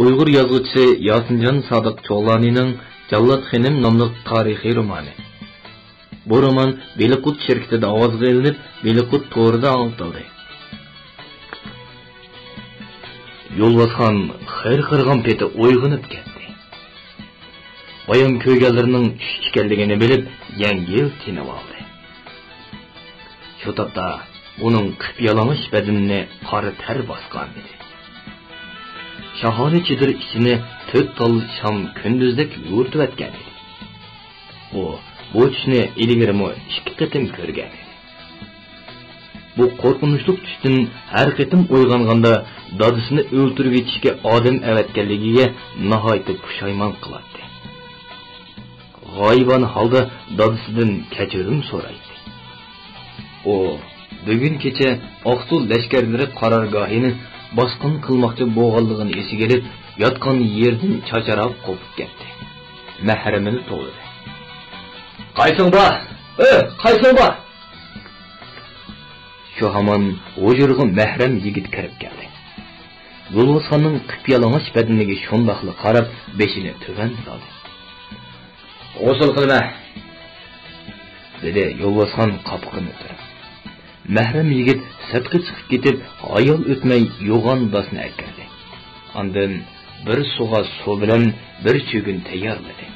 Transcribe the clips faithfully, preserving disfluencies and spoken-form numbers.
ئۇيغۇر يازغۇچىسى ياسىنجان سادىق چوغلانىنىڭ جاللات خېنىم ناملىق تارىخىي رومانى. بۇ رومان بېلىققۇت شىركىتىدە ئاۋازغا ئېلىنىپ، بېلىققۇت تورىدا ئاڭلىتىلدى. يولۋاسخان خىرقىرىغان پېتى ئويغىنىپ كەتتى. بايام كۆرگەنلىرىنىڭ چۈش ئىكەنلىكىنى بىلىپ، يەڭگىل تىنىۋالدى. شۇ تاپتا ئۇنىڭ قىپيالىڭاچ بەدىنىنى قارا تەر باسقانىدى. شاھانە چېدىر ئىچىنى تۆت تال شام كۈندۈزدەك يورۇتۇۋەتكەنىدى. ئۇ بۇ چۈشنى ئىلگىرىمۇ ئىككى قېتىم كۆرگەنىدى. بۇ قورقۇنچلۇق چۈشتىن ھەر قېتىم ئويغانغاندا، دادىسىنى ئۆلتۈرۈۋېتىشكە ئادەم ئەۋەتكەنلىكىگە ناھايىتى پۇشايمان قىلاتتى. غايىبانە ھالدا دادىسىدىن كەچۈرۈم سورايتتى. ئۇ بۈگۈن كېچە ئاقسۇ لەشكەرلىرى قارارگاھىنى باسقۇن قىلماقچى بولغانلىقىنى ئېسىگە ئېلىپ، ياتقان يېرىدىن چاچراپ قوپۇپ كەتتى. مەھرىمىنى توۋلىدى. «قايسىڭ بار؟ ئۆ، قايسىڭ بار؟» شۇ ھامان ھۇجرىغا مەھرەم يىگىت كىرىپ كەلدى. يولۋاسخاننىڭ قىپيالىڭاچ بەدىنىگە شۇنداقلا قاراپ، بېشىنى تۆۋەن سالدى. «غۇسۇل قىلىمەن،» دېدى يولۋاسخان قاپىقىنى تۈرۈپ. مەھرەم يىگىت سىرتقا چىقىپ كېتىپ، ھايال ئۆتمەي يوغان داسنى ئەكىردى. ئاندىن بىر سۇغا سۇ بىلەن بىر چۆگۈن تەييارلىدى.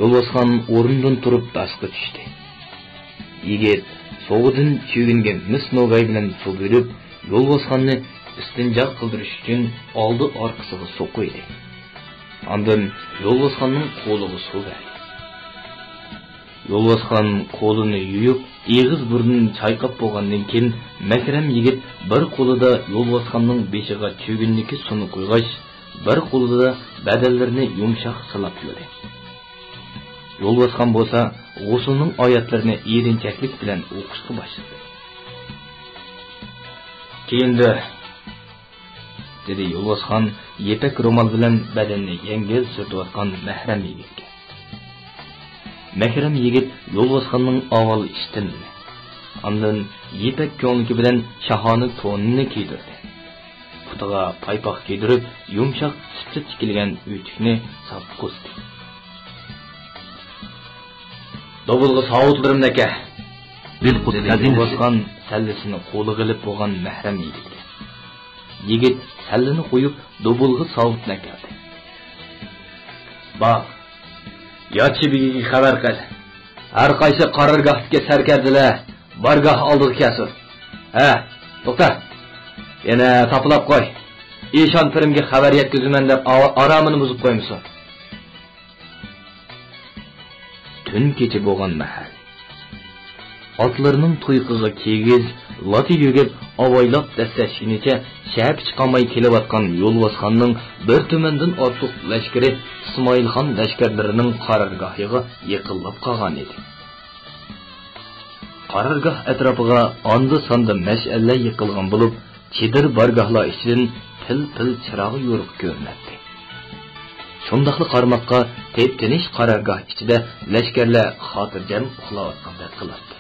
يولۋاسخان ئورنىدىن تۇرۇپ داسقا چۈشتى. يىگىت سۇغىدىن چۆگۈنگە مىس نوگاي بىلەن سۇ بۆلۈپ، يولۋاسخاننى ئىستىنجا قىلدۇرۇش ئۈچۈن ئالدى ئارقىسىغا سۇ قۇيدى. ئاندىن يولۋاسخاننىڭ قولىغا سۇ بەردى. يولۋاسخان قولىنى يۇيۇپ، ئېغىز بۇرنىنى چايقاپ بولغاندىن كېيىن، مەھرەم يىگىت بىر قولىدا يولۋاسخاننىڭ بېشىغا چۆگۈندىكى سۇنى قۇيغاچ، بىر قولىدا بەدەنلىرىنى يۇمشاق سىلاپ يۇدى. يولۋاسخان بولسا غۇسۇلنىڭ ئايەتلىرىنى ئېرىنچەكلىك بىلەن ئوقۇشقا باشلىدى. «كىيىندى،» دېدى يولۋاسخان يىپەك رومال بىلەن بەدىنىنى يەڭگىل سۈرتۈۋاتقان مەھرەم يىگىتكە. مەھرەم يىگىت يولۋاسخاننىڭ ئاۋۋال ئىشتىنىنى، ئاندىن يىپەك كۆڭلىكى بىلەن شاھانە تونىنى كىيدۈردى. پۇتىغا پايپاق كىيدۈرۈپ، يۇمشاق سۈپچە تىكىلگەن ئۆتۈكنى ساپقۇزدى. «دوبۇلغا ساۋۇتلىرىمنى ئەكە!» دېدى يولۋاسخان سەللىسىنى قولىغا ئېلىپ بولغان مەھرەم يىگىتكە. يىگىت سەللىنى قويۇپ، دوبۇلغا ساۋۇتنى ئەكەلدى. «بار، ياچى بېگىگە خەۋەر قىل. ھەر قايسى قارارگاھتىكى سەركەردىلەر بارگاھ ئالدىغا كەلسۇن. ھە، توختا. يەنە تاپىلاپ قوي. ئىشان پىرىمگە خەۋەر يەتكۈزىمەن دەپ ئا-، ئارامىنى بۇزۇپ قويمىسۇن.» تۈن كېچە بولغان مەھەل. ئاتلىرىنىڭ تۇيىقىغا كىگىز، لاتا يۆگەپ، ئاۋايلاپ دەسسەشكىنىچە شەپە چىقالماي كېلىۋاتقان يولۋاسخاننىڭ بىر تۈمەندىن ئارتۇق لەشكىرى ئىسمائىلخان لەشكەرلىرىنىڭ قارارگاھىغا يېقىنلاپ قالغانىدى. قارارگاھ ئەتراپىغا ئاندا-ساندا مەشئەللەر يېقىلغان بولۇپ، چېدىر بارگاھلار ئىچىدىن پىل-پىل چىراغ يورۇق كۆرۈنەتتى. شۇنداقلا قارىماققا تىپ-تىنچ قارارگاھ ئىچىدە لەشكەرلەر خاتىرجەم ئۇخلاۋاتقاندەك قىلاتتى.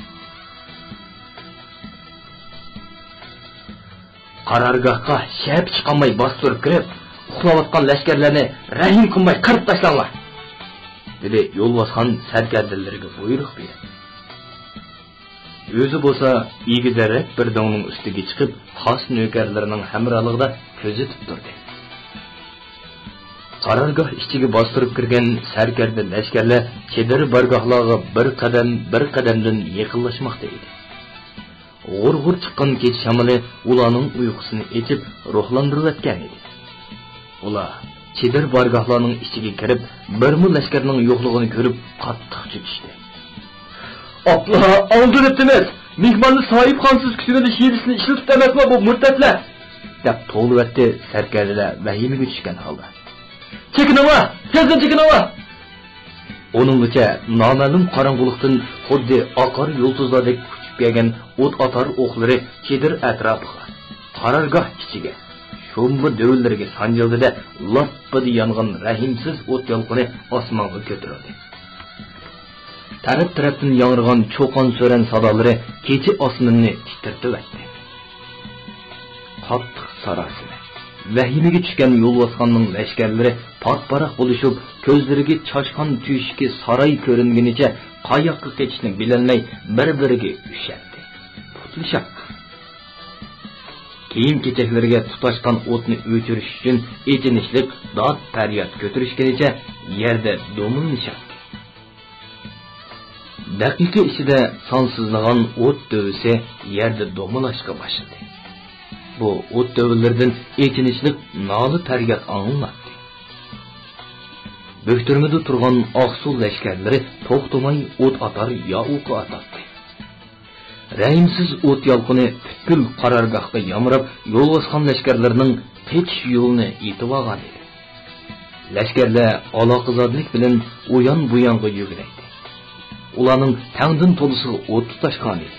«قارارگاھقا شەپە چىقالماي باستۇرۇپ كىرىپ، ئۇخلاۋاتقان لەشكەرلەرنى رەھىم قىلماي قىرىپ تاشلاڭلار!» دېدى يولۋاسخان سەركەردىلىرىگە بۇيرۇق بېرىپ. ئۆزى بولسا ئېگىزرەك بىر دۆڭنىڭ ئۈستىگە چىقىپ، خاس نۆكەرلىرىنىڭ ھەمراھلىقىدا كۆزىتىپ تۇردى. قارارگاھ ئىچىگە باستۇرۇپ كىرگەن سەركەردە لەشكەرلەر چېدىر بارگاھلارغا بىر قەدەم، بىر قەدەمدىن يېقىنلاشماقتا ئىدى. غۇر-غۇر چىققان كېچە شامىلى ئۇلارنىڭ ئۇيقۇسىنى ئېچىپ، روھلاندۇرۇۋەتكەن ئىدى. ئۇلار چېدىر بارگاھلارنىڭ ئىچىگە كىرىپ، بىرمۇ لەشكەرنىڭ يوقلۇقىنى كۆرۈپ، قاتتىق چۆچۈشتى. «ئاپلا، ئالدىنىپتىمىز! مېھماننى ساھىبخانىسىز كۈتۈۋېلىش ھىيلىسىنى ئىشلىتىپتۇ ئەمەسمۇ بۇ مۇرتەتلەر!» دەپ توۋلىۋەتتى سەركەردىلەر ۋەھىمىگە چۈشكەن ھالدا. «چېكىنىڭلار! تېزدىن چېكىنىڭلار!» ئۇنىڭغىچە نامەلۇم قاراڭغۇلۇقتىن خۇددى ئاقار يۇلتۇزلاردەك ئۇچۇپ كەلگەن ئوت ئاتار ئوقلىرى چېدىر ئەتراپىغا، قارارگاھ ئىچىگە، شومبا دۆۋىلىرىگە سانجىلدى-دە، لاپپىدە يانغان رەھىمسىز ئوت يالقۇنى ئاسمانغا كۆتۈرۈلدى. تەرەپ-تەرەپتىن ياڭرىغان چۇقان-سۈرەن سادالىرى كېچە ئاسمىنىنى تىترىتىۋەتتى. قاتتىق ساراسىمە، ۋەھىمىگە چۈشكەن يولۋاسخاننىڭ لەشكەرلىرى پات-پاراق بولۇشۇپ، كۆزلىرىگە چاشقان تۆشۈكى ساراي كۆرۈنگىنىچە قاياققا قېچىشنى بىلەلمەي بىر-بىرىگە ئۈشەتتى، پۇتلىشاتتى. كىيىم-كېچەكلىرىگە تۇتاشقان ئوتنى ئۆچۈرۈش ئۈچۈن ئېچىنىشلىق داد-پەرياد كۆتۈرۈشكىنىچە يەردە دومىلىنىشاتتى. دەقىقە ئىچىدە سانسىزلىغان ئوت دۆۋىسى يەردە دومىلاشقا باشلىدى. بۇ ئوت دۆۋىلىرىدىن ئېچىنىشلىق نالە-پەرياد ئاڭلىناتتى. بۆكتۈرمىدە تۇرغان ئاقسۇ لەشكەرلىرى توختىماي ئوت ئاتار يا ئوقى ئاتاتتى. رەھىمسىز ئوت يالقۇنى پۈتكۈل قارارگاھقا يامراپ، يولۋاسخان لەشكەرلىرىنىڭ قېچىش يولىنى ئېتىۋالغان ئىدى. لەشكەرلەر ئالاقىزادىلىك بىلەن ئۇيان-بۇيانغا يۈگۈرەيدى. ئۇلارنىڭ تەڭدىن تولىسىغا ئوت تۇتاشقانىدى.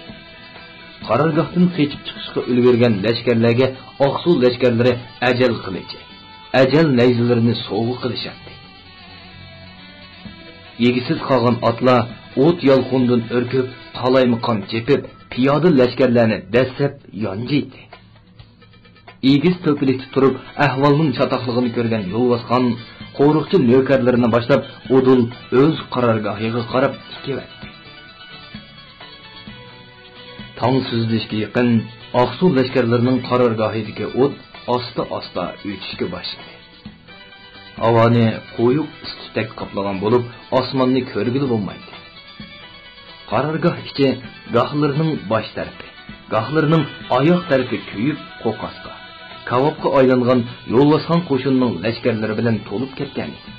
قارارگاھتىن قېچىپ چىقىشقا ئۈلگۈرگەن لەشكەرلەرگە ئاقسۇ لەشكەرلىرى ئەجەل قىلىچى، ئەجەل نەيزىلىرىنى سوۋغا قىلىشاتتى. ئىگىسىز قالغان ئاتلار ئوت يالقۇنىدىن ئۈركۈپ، قالايمىقان چېپىپ، پىيادە لەشكەرلەرنى دەسسەپ يانجىيتتى. ئېگىز تۆپىلىكتە تۇرۇپ، ئەھۋالنىڭ چاتاقلىقىنى كۆرگەن يولۋاسخان قورۇقچى نۆكەرلىرىنى باشلاپ، ئۇدۇل ئۆز قارارگاھىغا قاراپ تىكىۋەتتى. تاڭ سۈزۈلۈشكە يېقىن ئاقسۇ لەشكەرلىرىنىڭ قارارگاھىدىكى ئوت ئاستا-ئاستا ئۆچۈشكە باشلىدى. ھاۋانى قويۇق ئىس تۈتەك قاپلىغان بولۇپ، ئاسماننى كۆرگىلى بولمايتتى. قارارگاھ ئىچى گاھلىرىنىڭ باش تەرىپى، گاھلىرىنىڭ ئاياغ تەرىپى كۆيۈپ، قوقاسقا، كاۋاپقا ئايلانغان يولۋاسخان قوشۇنىنىڭ لەشكەرلىرى بىلەن تولۇپ كەتكەنىدى.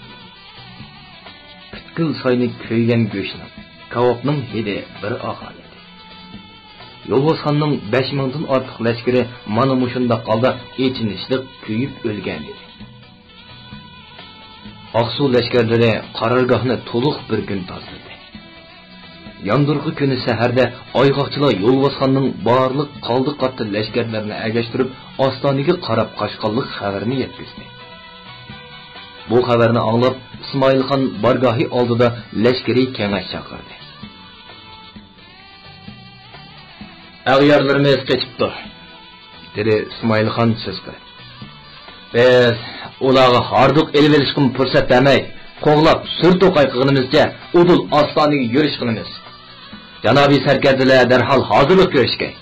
پۈتكۈل ساينى كۆيگەن گۆشنىڭ، كاۋاپنىڭ ھىدى بىر ئالغانىدى. يولۋاسخاننىڭ بەش مىڭدىن ئارتۇق لەشكىرى مانا مۇشۇنداق ھالدا ئېچىنىشلىق كۆيۈپ ئۆلگەنىدى. ئاقسۇ لەشكەرلىرى قارارگاھنى تولۇق بىر كۈن تازىلىدى. ياندۇرغا كۈنى سەھەردە ئايغاقچىلار يولۋاسخاننىڭ بارلىق قالدى-قاتتى لەشكەرلىرىنى ئەگەشتۈرۈپ، ئاستانىگە قاراپ قاچقانلىق خەۋىرىنى يەتكۈزدى. بۇ خەۋەرنى ئاڭلاپ، ئىسمائىل خان بارگاھى ئالدىدا لەشكىرىي كېڭەش چاقىردى. ئەغيارلىرىمىز قېچىپتۇ، دېدى ئىسمائىل خان سۆز قىلىپ. بىز ئۇلارغا ھاردۇق ئېلىۋېلىشقىمۇ پۇرسەت بەرمەي، قوغلاپ سۈر توقاي قىلغىنىمىزچە ئۇدۇل ئاستانىگە يۈرۈش قىلىمىز. جانابىي سەركەردىلەر دەرھال ھازىرلىق كۆرۈشكەي.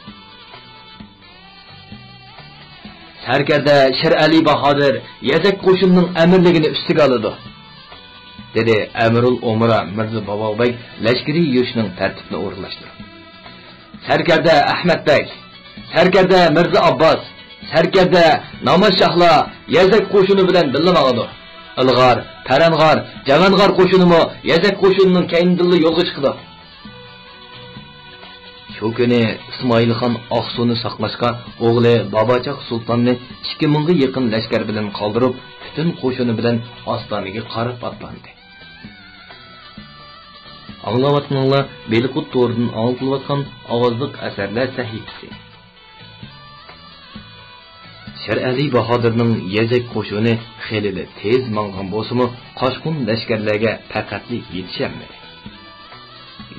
سەركەردە شىرئەلى باھادىر يەزەك قوشۇنىنىڭ ئەمىرلىكىنى ئۈستىگە ئالىدۇ، دېدى ئەمىرۇل ئۇمرا مىرزا باباۋ بەگ لەشكىرىي يۈرۈشنىڭ تەرتىپىنى ئورۇنلاشتۇرۇپ. سەركەردە ئەخمەت بەگ، سەركەردە مىرزا ئابباس، سەركەردە ناماز شاھلار يەزەك قوشۇنى بىلەن بىللە ماڭىدۇ. ئىلغار، پەرەنغار، جاۋانغار قوشۇنىمۇ يەزەك قوشۇنىنىڭ كەينىدىنلا يولغا چىقىدۇ. شۇ كۈنى ئىسمائىلخان ئاقسۇنى ساقلاشقا ئوغلى باباچاق سۇلتاننى ئىككى مىڭغا يېقىن لەشكەر بىلەن قالدۇرۇپ، پۈتۈن قوشۇنى بىلەن ئاستانىگە قاراپ ئاتلاندى. ئاڭلاۋاتقىنىڭلار بېلىقۇت تورىدىن ئاڭلىتىلىۋاتقان ئاۋازلىق ئەسەرلەر سەھىپىسى. شىرئەلى باھادىرنىڭ يەزەك قوشۇنى خېلىلا تېز ماڭغان بولسىمۇ، قاچقۇن لەشكەرلەرگە پەقەتلا يېتىشەلمىدى.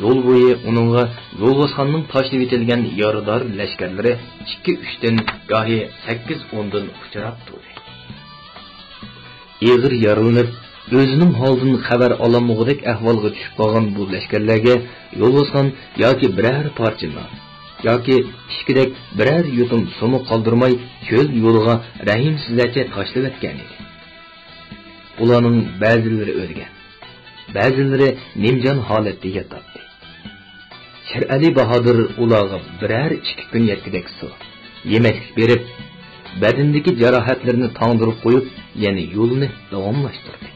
يول بويى ئۇنىڭغا يولۋاسخاننىڭ تاشلىۋېتىلگەن يارىدار لەشكەرلىرى ئىككى ئۈچتىن، گاھى سەككىز ئوندىن ئۇچراپ تۇردى. ئېغىر يارىلىنىپ، ئۆزىنىڭ ھالىدىن خەۋەر ئالالمىغۇدەك ئەھۋالغا چۈشۈپ قالغان بۇ لەشكەرلەرگە يولۋاسخان ياكى بىرەر پارچە نان، ياكى ئىچكۈدەك بىرەر يۇتۇم سۇمۇ قالدۇرماي، چۆل يولىغا رەھىمسىزلەرچە تاشلىۋەتكەنىدى. ئۇلارنىڭ بەزىلىرى ئۆلگەن، بەزىلىرى نىمجان ھالەتتە ياتاتتى. شىرئەلى باھادىر ئۇلارغا بىرەر ئىككى كۈن يەتكۈدەك سۇ، يېمەكلىك بېرىپ، بەدىنىدىكى جاراھەتلىرىنى تاڭدۇرۇپ قويۇپ، يەنە يولىنى داۋاملاشتۇردى.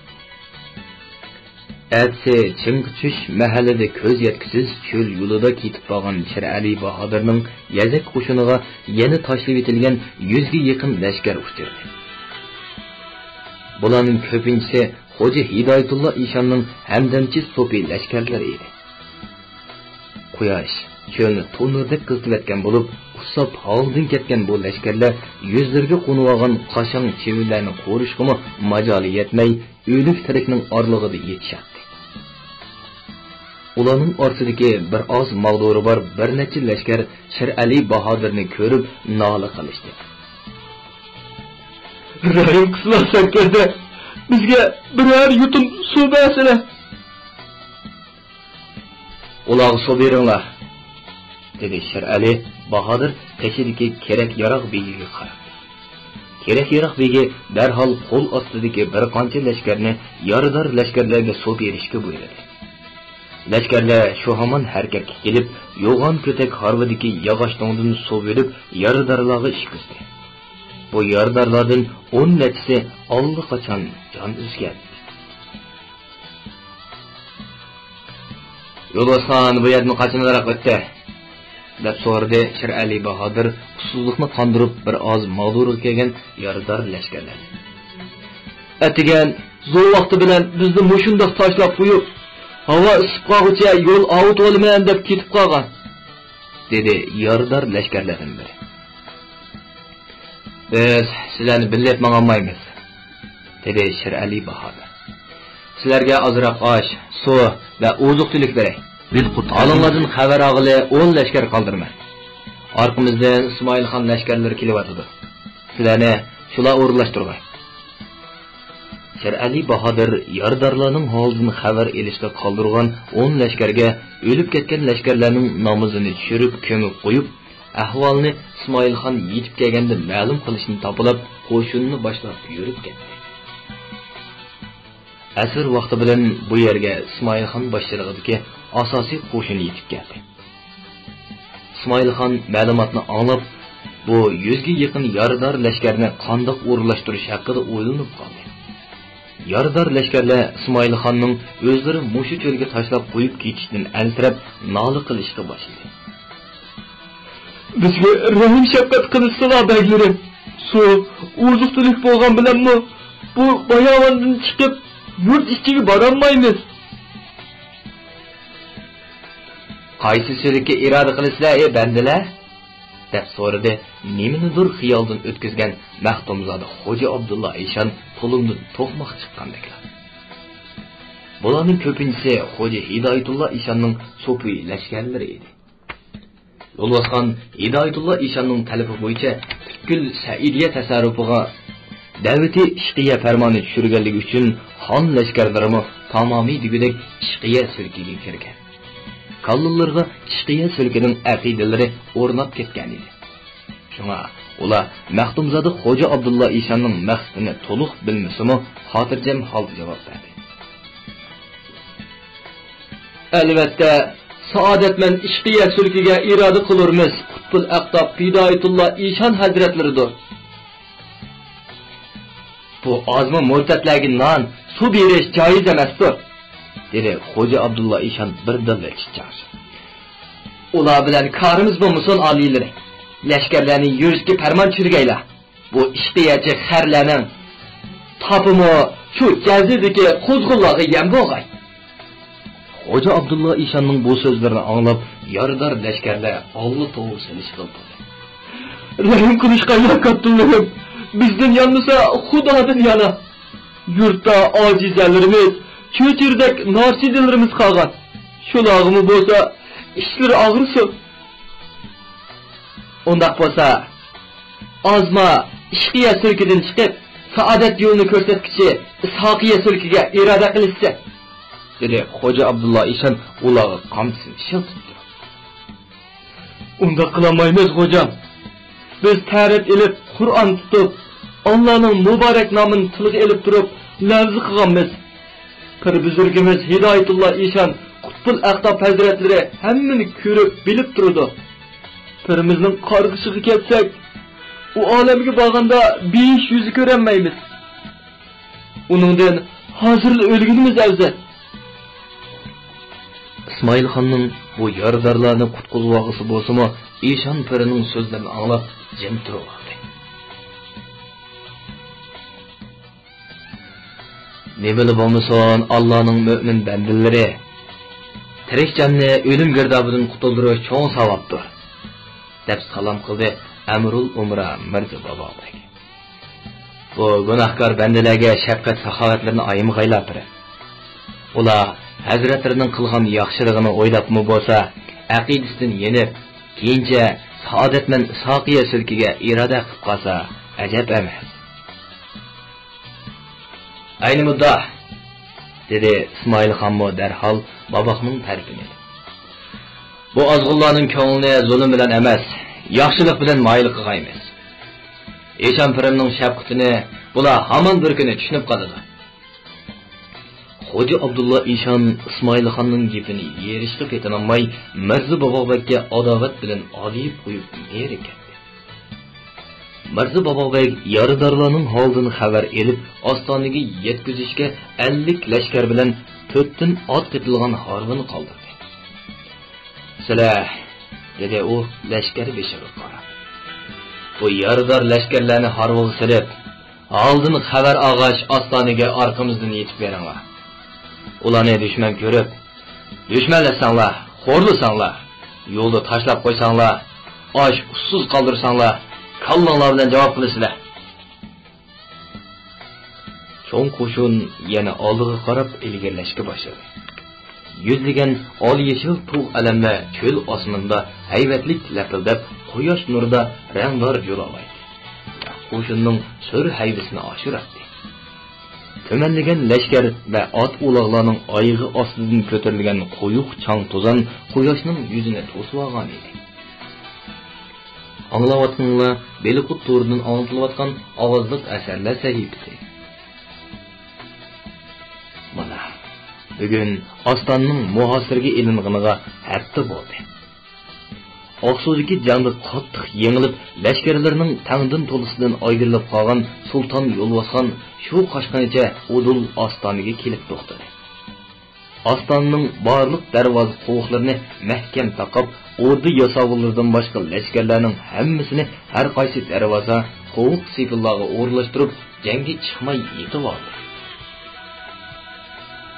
ئەتىسى چىڭقى چۈش مەھەللىدە كۆز يەتكۈسىز چۆل يولىدا كېتىپ بارغان شىرئەلى باھادىرنىڭ يەزەك قوشۇنىغا يەنە تاشلىۋېتىلگەن يۈزگە يېقىن لەشكەر ئۇچرىدى. بۇلارنىڭ كۆپىنچىسى خوجا ھىدايەتۇللا ئىشاننىڭ ھەمدەمچى سوپى لەشكەرلىرى ئىدى. قۇياش چۆلنى تونۇردەك قىزىتىۋەتكەن بولۇپ، ئۇسساپ ھالىدىن كەتكەن بۇ لەشكەرلەر يۈزلىرىگە قونۇۋالغان قاشاڭ چىۋىلەرنى قورۇشقىمۇ ماجالى يەتمەي، ئۆلۈك تىرىكنىڭ ئارىلىقىدا يېتىشەتتى. ئۇلارنىڭ ئارىسىدىكى بىر ئاز ماغدۇرى بار بىر نەچچە لەشكەر شىرئەلى باھادىرنى كۆرۈپ نالە قىلىشتى. رەھىم قىلسىلا سەركەردە، بىزگە بىرەر يۇتۇم سۇ بەرسىلە. ئۇلارغا سۇ بېرىڭلار، دېدى شېرئەلى باھادىر قېشىدىكى كېرەك ياراغ بېگىگە قاراپ. كېرەك ياراغ بېگى دەرھال قول ئاستىدىكى بىر قانچە لەشكەرنى يارىدار لەشكەرلەرگە سۇ بېرىشكە بۇيرۇدى. لەشكەرلەر شۇ ھامان ھەرىكەتكە كېلىپ، يوغان كۆتەك ھارۋىدىكى ياغاچ تۇڭدىن سۇ بۆلۈپ، يارىدارلارغا ئىچكۈزدى. بۇ يارىدارلاردىن ئون نەچچىسى ئاللىقاچان جان ئۈزگەن. يولۋاسخان بۇ يەردىن قاچانراق ئۆتتى؟ دەپ سورىدى شېرئەلى باھادىر ئۇسسۇزلۇقنى قاندۇرۇپ بىر ئاز ماغدۇرغا كەلگەن يارىدار لەشكەرلەردىن. ئەتىگەن زور ۋاقتى بىلەن بىزنى مۇشۇنداق تاشلاپ قويۇپ، ھاۋا ئىسسىپ قالغۇچە يول ئاۋۇتۇۋالىمەن دەپ كېتىپ قالغان، دېدى يارىدار لەشكەرلەردىن بىرى. بىز سىلەرنى بىللە ئېلىپ ماڭالمايمىز، دېدى شېرئەلى باھادىر. سىلەرگە ئازراق ئاش، سۇ ۋە ئوزۇق-تۈلۈك بېرەي. ھالىڭلاردىن خەۋەر ئالغىلى ئون لەشكەر قالدۇرىمەن. ئارقىمىزدىن ئىسمائىلخان لەشكەرلىرى كېلىۋاتىدۇ. سىلەرنى شۇلار ئورۇنلاشتۇرغاي. شېرئەلى باھادىر يارىدارلارنىڭ ھالىدىن خەۋەر ئېلىشقا قالدۇرغان ئون لەشكەرگە ئۆلۈپ كەتكەن لەشكەرلەرنىڭ نامىزىنى چۈشۈرۈپ كۆمۈپ قويۇپ، ئەھۋالنى ئىسمائىلخان يېتىپ كەلگەندە مەلۇم قىلىشنى تاپىلاپ، قوشۇننى باشلاپ يۈرۈپ كەتتى. ئەسىر ۋاقتى بىلەن بۇ يەرگە ئىسمائىلخان باشچىلىقىدىكى ئاساسىي قوشۇن يېتىپ كەلدى. ئىسمائىلخان مەلۇماتنى ئاڭلاپ، بۇ يۈزگە يېقىن يارىدار لەشكەرنى قانداق ئورۇنلاشتۇرۇش ھەققىدە ئويلىنىپ قالدى. يارىدار لەشكەرلەر ئىسمائىلخاننىڭ ئۆزلىرى مۇشۇ چۆلگە تاشلاپ قويۇپ كېتىشىدىن ئەنسىرەپ، نالە قىلىشقا باشلىدى. بىزگە رەھىم-شەپقەت قىلىشسىلا، بەگلىرىم. سۇ، ئوزۇق-تۈلۈك بولغان بىلەنمۇ بۇ باياۋاندىن چىقىپ، يۇرت ئىچىگە بارالمايمىز. قايسى سۈلۈككە ئىرادە قىلىسىلەر، ئەي بەندىلەر؟ دەپ سورىدى نېمىنىدۇر خىيالدىن ئۆتكۈزگەن مەختۇمزادە خوجا ئابدۇللا ئىشان تۇلۇمدىن توقماق چىققاندەكلا. بۇلارنىڭ كۆپىنچىسى خوجا ھىدايەتۇللا ئىشاننىڭ سوپۇي لەشكەرلىرى ئىدى. يولۋاسخان ھىدايەتۇللا ئىشاننىڭ تەلىپى بويىچە پۈتكۈل سەئىدىيە تەسەررۇپىغا دەۋىتى ئىشقىيە پەرمانى چۈشۈرگەنلىكى ئۈچۈن خان لەشكەرلىرىمۇ تامامى دېگۈدەك ئىشقىيە سۈلكىگە كىرگەن. كاللىلىرىغا ئىشقىيە سۈلكىنىڭ ئەقىدىلىرى ئورناپ كەتكەن ئىدى. شۇڭا ئۇلار مەختۇمزادە خوجا ئابدۇللا ئىشاننىڭ مەقسىتىنى تولۇق بىلمىسىمۇ، خاتىرجەم ھالدا جاۋاب بەردى. ئەلۋەتتە، سائادەتمەن ئىشقىيە سۈلكىگە ئىرادە قىلۇرمىز، قۇتبۇل ئەقتاب ھىدايەتۇللا ئىشان ھەزرەتلىرىدۇر. بۇ ئازمۇ مۇرتەتلەرگە نان، سۇ بېرىش جايىز ئەمەستۇر، دېدى خوجا ئابدۇللا ئىشان بىردىنلا چىچاڭشىپ. ئۇلار بىلەن كارىمىز بولمىسۇن، ئالىيلىرى. لەشكەرلەرنى يۈرۈشكە پەرمان چۈشۈرگەيلا. بۇ ئىشقىيەچى خەرلەرنىڭ تاپىمۇ شۇ جەزىدىكى قۇزغۇنلارغا يەم بولغاي. خوجا ئابدۇللا ئىشاننىڭ بۇ سۆزلىرىنى ئاڭلاپ، يارىدار لەشكەرلەر ئاللا توۋا سېلىشقا ئىنتىلدى. رەھىم قىلىشقايلا، كاتتىلىرىم، بىزدىن يانمىسا خۇدادىن يانا. يۇرتتا ئاجىزەلىرىمىز، چۆچۈرىدەك ناچىدىلىرىمىز قالغان. شۇلارغىمۇ بولسا ئىچلىرى ئاغرىسۇن. ئۇنداق بولسا، ئازما ئىشقىيە سۈلكىدىن چىقىپ، سائادەت يولىنى كۆرسەتكۈچى ئىسھاقىيە سۈلكىگە ئىرادە قىلىشسە، دېدى خوجا ئابدۇللا ئىشان ئۇلارغا قامچىسىنى شىلتىپ تۇرۇپ. ئۇنداق قىلالمايمىز، خوجام. بىز تەرەت ئېلىپ، قۇرئان تۇتۇپ، ئاللانىڭ مۇبارەك نامىنى تىلغا ئېلىپ تۇرۇپ، لەۋزى قىلغانمىز. پىر بۈزۈرگىمىز ھىدايەتۇللا ئىشان قۇتبۇل ئەقتاب ھەزرەتلىرى ھەممىنى كۆرۈپ، بىلىپ تۇرىدۇ. پىرىمىزنىڭ قارغىشىغا كەتسەك، ئۇ ئالەمگە بارغاندا بېيىش يۈزى كۆرەلمەيمىز. ئۇنىڭدىن ھازىرلا ئۆلگىنىمىز ئەۋزەل. ئىسمائىلخاننىڭ بۇ يارىدارلارنى قۇتقۇزۇۋالغۇسى بولسىمۇ، ئىشان پىرىنىڭ سۆزلىرىنى ئاڭلاپ جىم تۇرۇۋالدى. نېمىلا بولمىسۇن، ئاللانىڭ مۆمىن بەندىلىرى، تىرىك جاننى ئۆلۈم گىردابىدىن قۇتۇلدۇرۇش چوڭ ساۋابتۇر، دەپ سالام قىلدى ئەمىرۇل ئۇمرا مىرزا بابابەگ. بۇ گۇناھكار بەندىلەرگە شەپقەت-ساخاۋەتلىرىنى ئايىمىغايلا، پىرىم. ئۇلار ھەزرەتلىرىنىڭ قىلغان ياخشىلىقىنى ئويلاپمۇ بولسا، ئەقىدىسىدىن يېنىپ، كېيىنچە سائادەتمەن ئىسھاقىيە سۈلكىگە ئىرادە قىلىپ قالسا، ئەجەب ئەمەس. ئەينى مۇددا، دېدى ئىسمائىل خانمۇ دەرھال باباقنىڭ تەرىپىنى. بۇ ئازغۇنلارنىڭ كۆڭلىنى زۇلۇم بىلەن ئەمەس، ياخشىلىق بىلەن مايىل قىلغايمىز. ئىشان پىرىمنىڭ شەپقىتىنى بۇلار ھامان بىر كۈنى چۈشىنىپ قالىدۇ. خوجا ئابدۇللا ئىشان ئىسمائىل خاننىڭ گېپىنى يېرىشقا پېتىنالماي، مىرزا باباغبەگكە ئاداۋەت بىلەن ئالىيىپ قويۇپ نېرى كەتتى. مىرزا باباغبەگ يارىدارلارنىڭ ھالىدىن خەۋەر ئېلىپ، ئاستانىگە يەتكۈزۈشكە ئەللىك لەشكەر بىلەن تۆتتىن ئات قېتىلغان ھارۋىنى قالدۇردى. سىلەر، دېدى ئۇ لەشكەر بېشىغا قاراپ، بۇ يارىدار لەشكەرلەرنى ھارۋىغا سېلىپ، ھالدىن خەۋەر ئالغاچ ئاستانىگە ئارقىمىزدىن يېتىپ بېرىڭلار. ئۇلارنى دۈشمەن كۆرۈپ، دۈشمەنلەتسەڭلار، خورلىساڭلار، يولدا تاشلاپ قويساڭلار، ئاچ ئۇسسۇز قالدۇرساڭلار، كاللاڭلار بىلەن جاۋاب قىلىسىلەر. چوڭ قوشۇن يەنە ئالدىغا قاراپ ئىلگىرىلەشكە باشلىدى. يۈزلىگەن ئال يېشىل تۇغ ئەلەملەر چۆل ئاسمىنىدا ھەيۋەتلىك لەپىلدەپ، قۇياش نۇرىدا رەڭدار جۇلالايتتى. قوشۇننىڭ سۈر ھەيۋىسىنى ئاشۇراتتى. تۈمەنلىگەن لەشكەر ۋە ئات ئۇلاغلارنىڭ ئايىغى ئاستىدىن كۆتۈرۈلگەن قويۇق چاڭ توزان قۇياشنىڭ يۈزىنى توسۇۋالغان ئىدى. ئاڭلاۋاتقىنىڭلار بېلىقۇت تورىدىن ئاڭلىتىلىۋاتقان ئاۋازلىق ئەسەرلەر سەھىپىسى. مانا، بۈگۈن ئاستانىنىڭ مۇھاسىرىگە ئېلىنغىنىغا ھەپتە بولدى. ئاقسۇدىكى جەڭدە قاتتىق يېڭىلىپ، لەشكەرلىرىنىڭ تەڭدىن تولىسىدىن ئايرىلىپ قالغان سۇلتان يولۋاسخان شۇ قاچقىنىچە ئۇدۇل ئاستانىگە كېلىپ توختىدى. ئاستانىنىڭ بارلىق دەرۋازا قوۋۇقلىرىنى مەھكەم تاقاپ، ئوردا ياساۋۇللىرىدىن باشقا لەشكەرلەرنىڭ ھەممىسىنى ھەر قايسى دەرۋازا، قوۋۇق سېپىللارغا ئورۇنلاشتۇرۇپ، جەڭگە چىقماي يېتىۋالدى.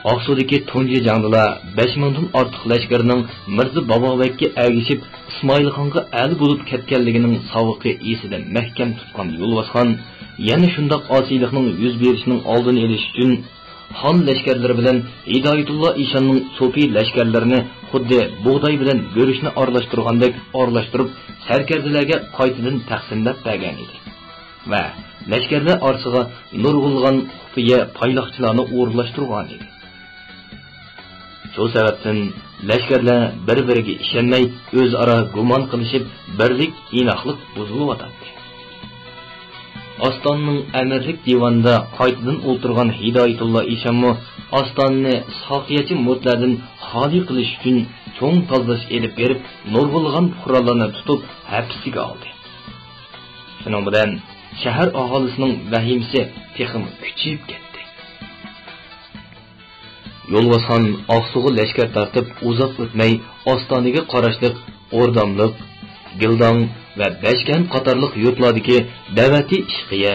ئاقسۇدىكى تۇنجى جەڭدىلا بەش مىڭدىن ئارتۇق لەشكەرنىڭ مىرزا باباغبەگكە ئەگىشىپ، ئىسمائىلخانغا ئەل بولۇپ كەتكەنلىكىنىڭ ساۋىقى ئېسىدە مەھكەم تۇتقان يولۋاسخان يەنە شۇنداق ئاسىيلىقنىڭ يۈز بېرىشىنىڭ ئالدىنى ئېلىش ئۈچۈن، خان لەشكەرلىرى بىلەن ھىدايەتۇللا ئىشاننىڭ سوپى لەشكەرلىرىنى خۇددى بۇغداي بىلەن گۈرۈچنى ئارىلاشتۇرغاندەك ئارىلاشتۇرۇپ، سەركەردىلەرگە قايتىدىن تەقسىملەپ بەرگەنىدى ۋە لەشكەرلەر ئارىسىغا نۇرغۇنلىغان خۇپىيە پايلاقچىلارنى ئورۇنلاشتۇرغانىدى. شۇ سەۋەبتىن لەشكەرلەر بىر-بىرىگە ئىشەنمەي، ئۆزئارا گۇمان قىلىشىپ، بىرلىك، ئىناقلىق بۇزۇلۇۋاتاتتى. ئاستانىنىڭ ئەمىرلىك دىۋانىدا قايتىدىن ئولتۇرغان ھىدايەتۇللا ئىشانمۇ ئاستانىنى ساقىيەچى مۇرىتلاردىن خالىي قىلىش ئۈچۈن چوڭ تازىلاش ئېلىپ بېرىپ، نۇرغۇنلىغان پۇقرالارنى تۇتۇپ ھەپسىگە ئالدى. شۇنىڭ بىلەن شەھەر ئاھالىسىنىڭ ۋەھىمىسى تېخىمۇ كۈچىيىپ كەتتى. يولۋاسخان ئاقسۇغا لەشكەر تارتىپ ئۇزاق ئۆتمەي، ئاستانىگە قاراشلىق ئورداملىق، گىلداڭ ۋە بەشكەنت قاتارلىق يۇرتلاردىكى دەۋەتى ئىشقىيە،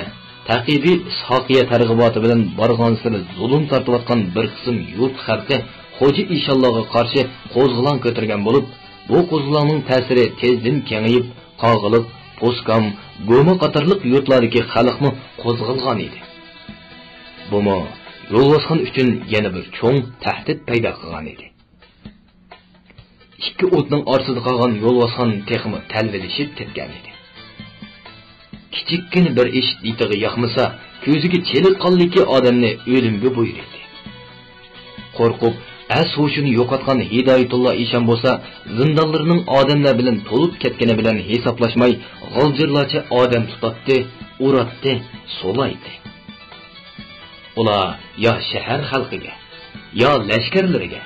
تەقىبى ساقىيە تەرغىباتى بىلەن بارغانسېرى زۇلۇم تارتىۋاتقان بىر قىسىم يۇرت خەلقى خوجا ئىشانلارغا قارشى قوزغىلاڭ كۆتۈرگەن بولۇپ، بۇ قوزغىلاڭنىڭ تەسىرى تېزدىن كېڭىيىپ، قاغىلىق، پوسكام، گوما قاتارلىق يۇرتلاردىكى خەلقمۇ قوزغالغان ئىدى. بۇمۇ يولۋاسخان ئۈچۈن يەنە بىر چوڭ تەھدىت پەيدا قىلغان ئىدى. ئىككى ئوتنىڭ ئارىسىدا قالغان يولۋاسخان تېخىمۇ تەلۋىلىشىپ كەتكەن ئىدى. كىچىككىنە بىر ئىش دىتىغا ياقمىسا، كۆزىگە چېلىققانلىكى ئادەمنى ئۆلۈمگە بۇيرۇيتتى. قورقۇپ، ئەس-ھوشىنى يوقاتقان ھىدايەتۇللا ئىشان بولسا، زىندانلىرىنىڭ ئادەملەر بىلەن تولۇپ كەتكىنى بىلەن ھېسابلاشماي، غالجىرلارچە ئادەم تۇتاتتى، ئۇراتتى، سولايتتى. ئۇلار يا شەھەر خەلقىگە، يا لەشكەرلىرىگە،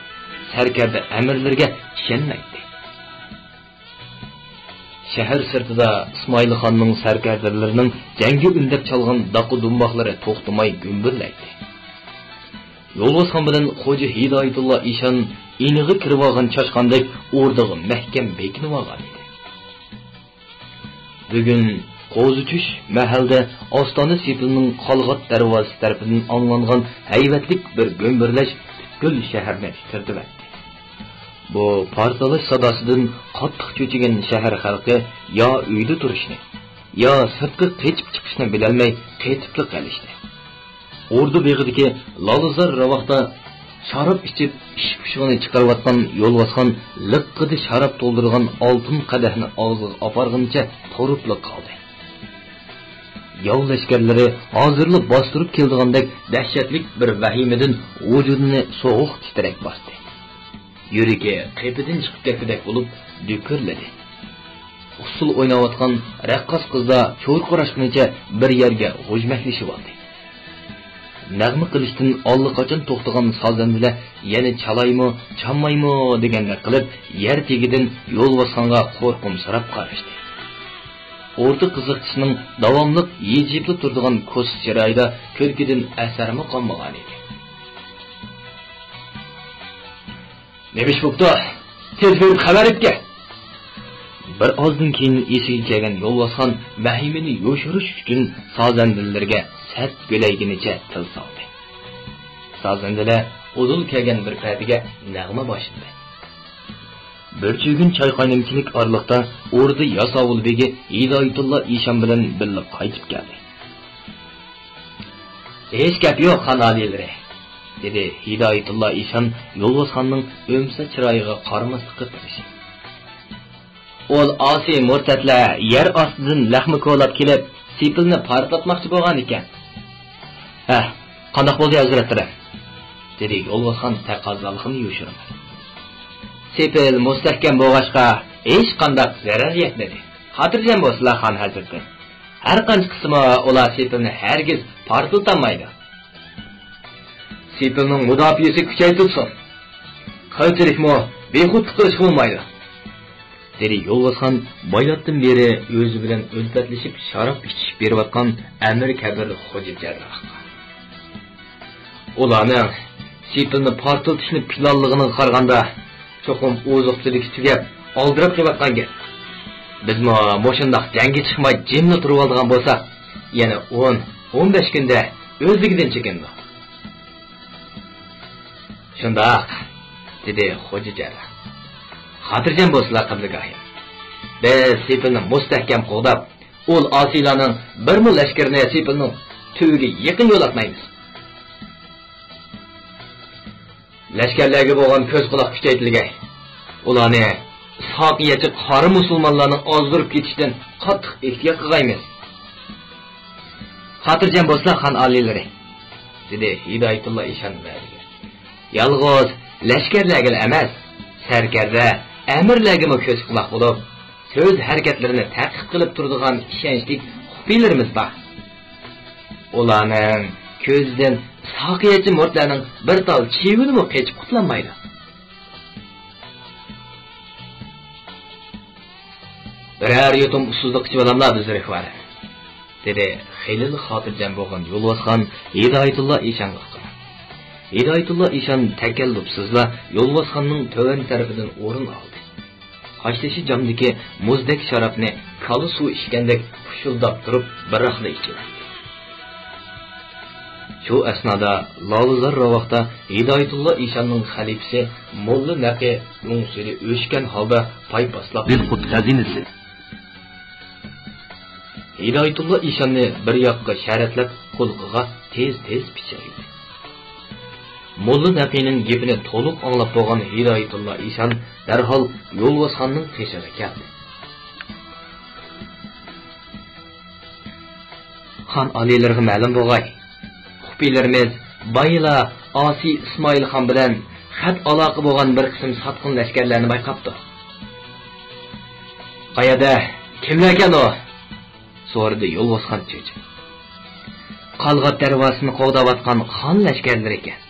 سەركەردە ئەمىرلىرىگە ئىشەنمەيتتى. شەھەر سىرتىدا ئىسمائىلخاننىڭ سەركەردىلىرىنىڭ جەڭگە ئۈندەپ چالغان داقا-دۇمباقلىرى توختىماي گۈمبۈرلەيتتى. يولۋاسخان بىلەن خوجا ھىدايەتۇللا ئىشان ئىنىغا كىرىۋالغان چاشقاندەك ئوردىغا مەھكەم بېكىنىۋالغان ئىدى. بۈگۈن قوزا چۈش مەھەلدە ئاستانە سېپىلنىڭ قالغات دەرۋازىسى تەرىپىدىن ئاڭلانغان ھەيۋەتلىك بىر گۈمبۈرلەش پۈتكۈل شەھەرنى تىترىتىۋەتتى. بۇ پارتلاش ساداسىدىن قاتتىق چۆچۈگەن شەھەر خەلقى يا ئۆيدە تۇرۇشنى، يا سىرتقا قېچىپ چىقىشنى بىلەلمەي قېتىپلا قېلىشتى. ئوردا بېغىدىكى لالىزار راۋاقتا شاراب ئىچىپ، ئىش-پۇشۇقىنى چىقىرىۋاتقان يولۋاسخان لىققىدە شاراب تولدۇرغان ئالتۇن قەدەھنى ئاغزىغا ئاپارغىنىچە تۇرۇپلا قالدى. ياۋ لەشكەرلىرى ھازىرلا باستۇرۇپ كېلىدىغاندەك دەھشەتلىك بىر ۋەھىمىدىن ۋۇجۇدىنى سوغۇق تىترەك باستى. يۈرىكى قېپىدىن چىقىپ كەتكۈدەك بولۇپ دۈكۈرلىدى. ئۇسسۇل ئويناۋاتقان رەققاس قىزدا چۇرقىراشقىنىچە بىر يەرگە غۇژمەكلىشىۋالدى. نەغمە قىلىشتىن ئاللىقاچان توختىغان سازەندىلەر يەنە چالايمۇ، چالمايمۇ دېگەندەك قىلىپ، يەر تېگىدىن يولۋاسخانغا قورقۇمسىراپ قاراشتى. ئورتا قىزىقچىسىنىڭ داۋاملىق يېجىيىپلا تۇرىدىغان كوسا چىرايىدا كۈلكىدىن ئەسەرمۇ قالمىغانىدى. نېمە ئىش بوپتۇ؟ تېز بېرىپ خەۋەر ئېيتكىن! بىر ئازدىن كېيىن ئېسىگە كەلگەن يولۋاسخان ۋەھىمىنى يوشۇرۇش ئۈچۈن سازەندىلىرىگە سەت گۆلەيگىنىچە تىل سالدى. سازەندىلەر ئۇدۇل كەلگەن بىر پەدىگە نەغمە باشلىدى. بىر چۈگۈن چاي قاينىمىچىلىك ئارىلىقتا ئوردا ياساۋۇل بېگى ھىدايىتۇللا ئىشان بىلەن بىللە قايتىپ كەلدى. ھېچ گەپ يوق، خان ئالىيلىرى، دېدى ھىدايىتۇللا ئىشان يولۋاسخاننىڭ ئۆمسە چىرايىغا قارىماسلىققا تىرىشىپ. ئول ئاسىي مۇرتەتلەر يەر ئاستىدىن لەخمە كولاپ كېلىپ، سېپىلنى پارتلاتماقچى بولغان ئىكەن. ھە، قانداق بولدى ھەزرەتلىرى؟ دېدى يولۋاسخان تەقەززالىقىنى يوشۇرماي. سېپىل مۇستەھكەم بولغاچقا، ھېچقانداق زەرەر يەتمىدى. خاتىرجەم بولسىلا، خان ھەزرىتى. ھەر قانچە قىلسىمۇ ئۇلار سېپىلنى ھەرگىز پارتلىتالمايدۇ. سېپىلنىڭ مۇداپىئەسى كۈچەيتىلسۇن. قىلچىلىكمۇ بىخۇدلۇق قىلىشقا بولمايدۇ، دېدى يولۋاسخان باياتتىن بېرى ئۆزى بىلەن ئۈلپەتلىشىپ شاراب ئىچىشىپ بېرىۋاتقان ئەمىر كەبىر خوجا جەرراھقا. ئۇلارنىڭ سېپىلنى پارتلىتىشنى پىلانلىغىنىغا قارىغاندا، چوقۇم ئوزۇق-تۈلۈكى تۈگەپ، ئالدىراپ قېلىۋاتقان گەپ. بىزمۇ مۇشۇنداق جەڭگە چىقماي جىملا تۇرۇۋالىدىغان بولساق، يەنە ئون، ئون بەش كۈندە ئۆزلۈكىدىن چېكىنىدۇ. شۇنداق، دېدى خوجا جەرراھ. خاتىرجەم بولسىلا، قىبلىگاھىم. بىز سېپىلنى مۇستەھكەم قوغداپ، ئۇل ئاسىيلارنىڭ بىرمۇ لەشكىرىنى سېپىلنىڭ تۈۋىگە يېقىن يولاتمايمىز. لەشكەرلەرگە بولغان كۆز-قۇلاق كۈچەيتىلگەي. ئۇلارنى ساقىيەتچى قارا مۇسۇلمانلارنىڭ ئازدۇرۇپ كېتىشىدىن قاتتىق ئېھتىيات قىلغايمىز. خاتىرجەم بولسىلا، خان ئالىيلىرى، دېدى ھىدايەتۇللا ئىشان ۋەدىگە. يالغۇز لەشكەرلەرگىلا ئەمەس، سەركەردە، ئەمىرلەرگىمۇ كۆز-قۇلاق بولۇپ، سۆز ھەرىكەتلىرىنى تەقىب قىلىپ تۇرىدىغان ئىشەنچلىك خۇپىيلىرىمىز بار. ئۇلارنىڭ كۆزىدىن ساقىيەتچى مۇرتلارنىڭ بىر تال چىۋىنىمۇ قېچىپ قۇتۇلالمايدۇ. بىرەر يۇتۇم ئۇسسۇزلۇق ئىچىۋالاملا بىز رىخۋەر، دېدى خېلىلا خاتىرجەم بولغان يولۋاسخان ھىدايەتۇللا ئىشانغا قاراپ. ھىدايەتۇللا ئىشان تەكەللۇپسىزلا يولۋاسخاننىڭ تۆۋەن تەرىپىدىن ئورۇن ئالدى. قاشتېشى جامدىكى مۇزدەك شارابنى كالا سۇ ئىچكەندەك پۇشۇلداپ تۇرۇپ بىراقلا ئىچىۋەردى. شۇ ئەسنادا لالىزار راۋاقتا ھىدايەتۇللا ئىشاننىڭ خەلىپىسى موللا نەقى ئۆڭسۈرى ئۆچكەن ھالدا پايپاسلاپ بىلقۇت خەزىنىسى. ھىدايەتۇللا ئىشاننى بىر ياققا شەرەتلەپ قۇلىقىغا تېز-تېز پىچىرلىدى. موللا نەقىنىڭ گېپىنى تولۇق ئاڭلاپ بولغان ھىدايەتۇللا ئىشان دەرھال يولۋاسخاننىڭ قېشىغا كەلدى. خان ئالىيلىرىغا مەلۇم بولغاي، خۇپىيلىرىمىز بايىلا ئاسىي ئىسمائىل خان بىلەن خەت ئالاقە بولغان بىر قىسىم ساتقىن لەشكەرلەرنى بايقاپتۇ. قەيەردە؟ كىملەركەن ئۇ؟ سورىدى يولۋاسخان چۆچۈپ. قالغات دەرۋازىسىنى قوغداۋاتقان خان لەشكەرلىرى ئىكەن.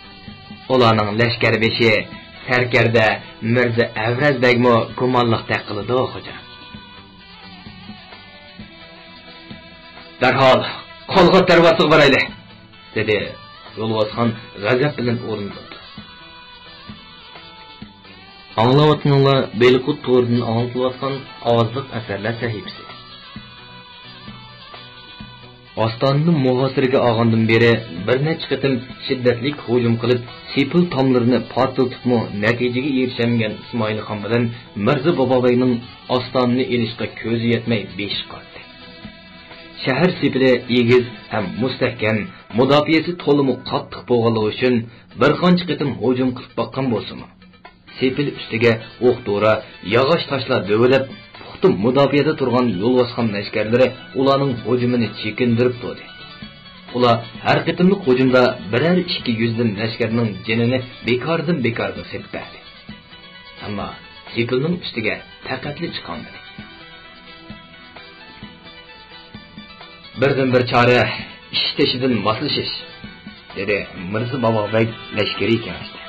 ئۇلارنىڭ لەشكەر بېشى سەركەردە مىرزا ئەۋرەز بەگمۇ گۇمانلىقتەك قىلىدۇ، خوجا. دەرھال قالغات دەرۋازىسىغا بارايلى، دېدى يولۋاسخان غەزەپ بىلەن ئورنىدىن تۇرۇپ. ئاڭلاۋاتقىنىڭلار بېلىقۇت تورىدىن ئاڭلىتىلىۋاتقان ئاۋازلىق ئەسەرلەر سەھىپىسى. ئاستانىدىن مۇھاسىرىگە ئالغاندىن بېرى بىر نەچچە قېتىم شىددەتلىك ھۇجۇم قىلىپ، سېپىل تاملىرىنى پارتلىتىپمۇ نەتىجىگە ئېرىشەلمىگەن ئىسمائىل خان بىلەن مىرزا باباباينىڭ ئاستانىنى ئېلىشقا كۆزى يەتمەي بېشى قاتتى. شەھەر سېپىلى ئېگىز ھەم مۇستەھكەم، مۇداپىئەسى تولىمۇ قاتتىق بولغانلىقى ئۈچۈن، بىر قانچە قېتىم ھۇجۇم قىلىپ باققان بولسىمۇ، سېپىل ئۈستىگە ئوق-دورا، ياغاچ-تاشلار دۆۋىلەپ، پۇختا مۇداپىئەدە تۇرغان يولۋاسخان لەشكەرلىرى ئۇلارنىڭ ھۇجۇمىنى چېكىندۈرۈپ تۇردى. ئۇلار ھەر قېتىملىق ھۇجۇمدا بىرەر ئىككى يۈزدىن لەشكەرنىڭ جېنىنى بىكاردىن بىكارغا سېتىپ بەردى. ئەمما سېپىلنىڭ ئۈستىگە پەقەتلا چىقالمىدى. بىردىن بىر چارە، ئىش تېشىدىن ماسلىشىش، دېدى مىرزا بابا بەگ لەشكىرىي كېڭەشتە.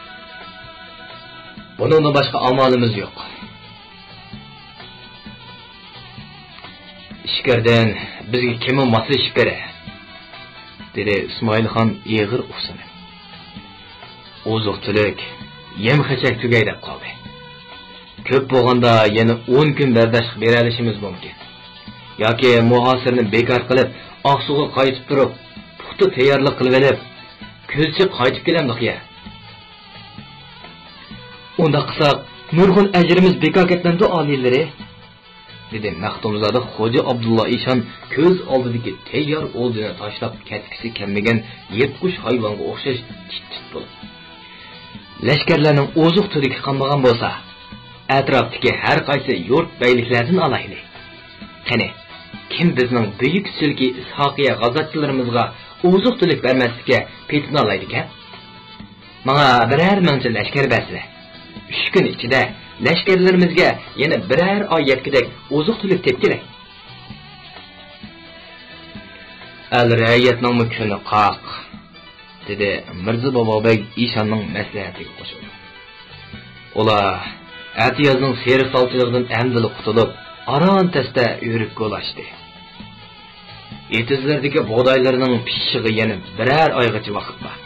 بۇنىڭدىن باشقا ئامالىمىز يوق. ئىچكىرىدىن بىزگە كىممۇ ماسلىشىپ بېرە؟ دېدى ئىسمائىلخان ئېغىر ئۇھسىنىپ. ئوزۇق-تۈلۈك، يەم-خەشەك تۈگەي دەپ قالدى. كۆپ بولغاندا يەنە ئون كۈن بەرداشلىق بېرەلىشىمىز مۇمكىن. ياكى مۇھاسىرىنى بىكار قىلىپ، ئاقسۇغا قايتىپ تۇرۇپ، پۇختا تەييارلىق قىلىۋېلىپ، كۈزچە قايتىپ كېلەمدۇق يا؟ ئۇنداق قىلساق، نۇرغۇن ئەجرىمىز بىكار كەتمەمدۇ، ئالىيلىرى؟ دېدى مەختۇمزادە خوجا ئابدۇللا ئىشان كۆز ئالدىدىكى تەييار ئوۋدىنى تاشلاپ كەتكۈسى كەلمىگەن يىرتقۇچ ھايۋانغا ئوخشاش تىت-تىت بولۇپ. لەشكەرلەرنىڭ ئوزۇق-تۈلۈكى قالمىغان بولسا، ئەتراپتىكى ھەر قايسى يۇرت بەگلىكلەردىن ئالايلى. قېنى، كىم بىزنىڭ بۈيۈك سۈلكى ئىسھاقىيە غازاتچىلىرىمىزغا ئوزۇق-تۈلۈك بەرمەسلىككە پېتىنالايدىكەن؟ ماڭا بىرەر مىڭچە لەشكەر بەرسىلە. ئۈچ كۈن ئىچىدە لەشكەرلىرىمىزگە يەنە بىرەر ئاي يەتكۈدەك ئوزۇق-تۈلۈك تېپىپ كېلەي. ئەل رەئىيەتنىڭمۇ كۈنى قاق، دېدى مىرزا بابا بەگ ئىشاننىڭ مەسلىھەتىگە قوشۇلدى. ئۇلار ئەتىيازنىڭ سېرىق سالچىلىقىدىن ئەمدىلا قۇتۇلۇپ، ئاران تەستە ئۆرۈك گۈل ئاچتى. ئېتىزلىرىدىكى بۇغدايلىرىنىڭ پىشىشىغا يەنە بىرەر ئايغىچە ۋاقىت بار.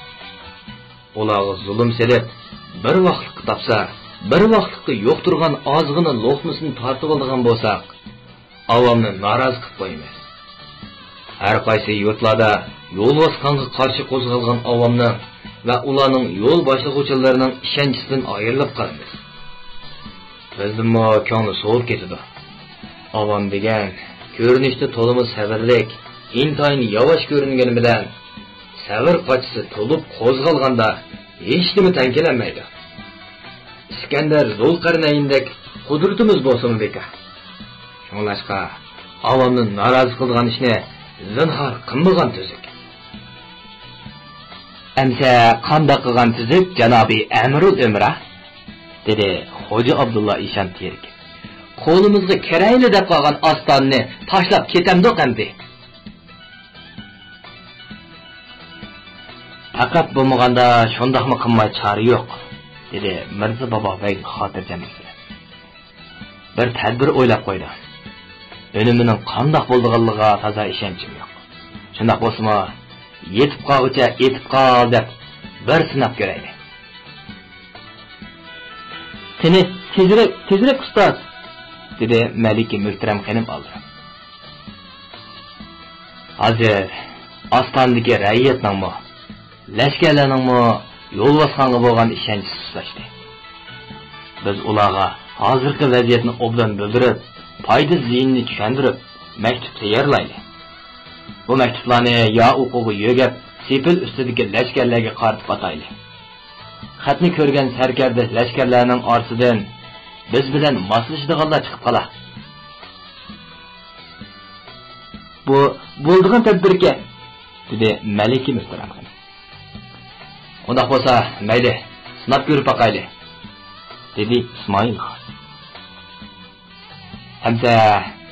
ئۇلارغا زۇلۇم سېلىپ، بىر ۋاقلىققا تاپسا، بىر ۋاقلىققا يوقتۇرغان ئازغىنا لوقمىسىنى تارتىۋالىدىغان بولساق، ئاۋامنى نارازى قىلىپ قويىمىز. ھەر قايسى يۇرتلاردا يولۋاسخانغا قارشى قوزغالغان ئاۋامنىڭ ۋە ئۇلارنىڭ يول باشلىغۇچىلىرىنىڭ ئىشەنچىسىدىن ئايرىلىپ قالىمىز. بىزدىنمۇ كۆڭلى سوۋۇپ كېتىدۇ. ئاۋام دېگەن كۆرۈنۈشتە تولىمۇ سەۋرلىك، ئىنتايىن ياۋاش كۆرۈنگىنى بىلەن، سەۋر قاچىسى تولۇپ قوزغالغاندا ھېچنېمە تەڭ كېلەلمەيدۇ. ئىسكەندەر زۇلقەرنەيندەك قۇدرىتىمىز بولسىمۇ بىكار. شۇڭلاشقا، ئاۋامنى نارازى قىلىدىغان ئىشنى زىنھار قىلمىغان تۈزۈك. ئەمسە قانداق قىلغان تۈزۈك، جانابى ئەمىرۇل ئۆمرا؟ دېدى خوجا ئابدۇللا ئىشان تېرىكىپ. قولىمىزغا كىرەيلى دەپ قالغان ئاستانىنى تاشلاپ كېتەمدۇق ئەمدى؟ پەقەت بولمىغاندا شۇنداقمۇ قىلماي چارە يوق، دېدى مىرزا بابا بەگ خاتىرجەملىك بىلەن. بىر تەدبىر ئويلاپ قويدۇم. ئۈنۈمىنىڭ قانداق بولىدىغانلىقىغا تازا ئىشەنچىم يوق. شۇنداق بولسىمۇ، يېتىپ قالغۇچە ئېتىپ قال دەپ بىر سىناپ كۆرەيلى. قېنى، تېزرەك، تېزرەك، ئۇستاز! دېدى مەلىكە مۆھتەرەم خېنىم ئالدىراپ. ھازىر ئاستانىدىكى رەئىيەتنىڭمۇ، لەشكەرلەرنىڭمۇ يولۋاسخانغا بولغان ئىشەنچى سۇسلاشتى. بىز ئۇلارغا ھازىرقى ۋەزىيەتنى ئوبدان بىلدۈرۈپ، پايدا زىيىنىنى چۈشەندۈرۈپ، مەكتۇپ تەييارلايلى. بۇ مەكتۇپلارنى يا ئوقۇغا يۆگەپ، سېپىل ئۈستىدىكى لەشكەرلەرگە قارىتىپ ئاتايلى. خەتنى كۆرگەن سەركەردە لەشكەرلەرنىڭ ئارىسىدىن بىز بىلەن ماسلىشىدىغانلار چىقىپ قالا. بۇ بولىدىغان تەدبىركەن، دېدى مەلىكە مۆھتەرەم خېنىم. ئۇنداق بولسا، مەيلى، سىناپ كۆرۈپ باقايلى، دېدى ئىسمائىل خان. ئەمسە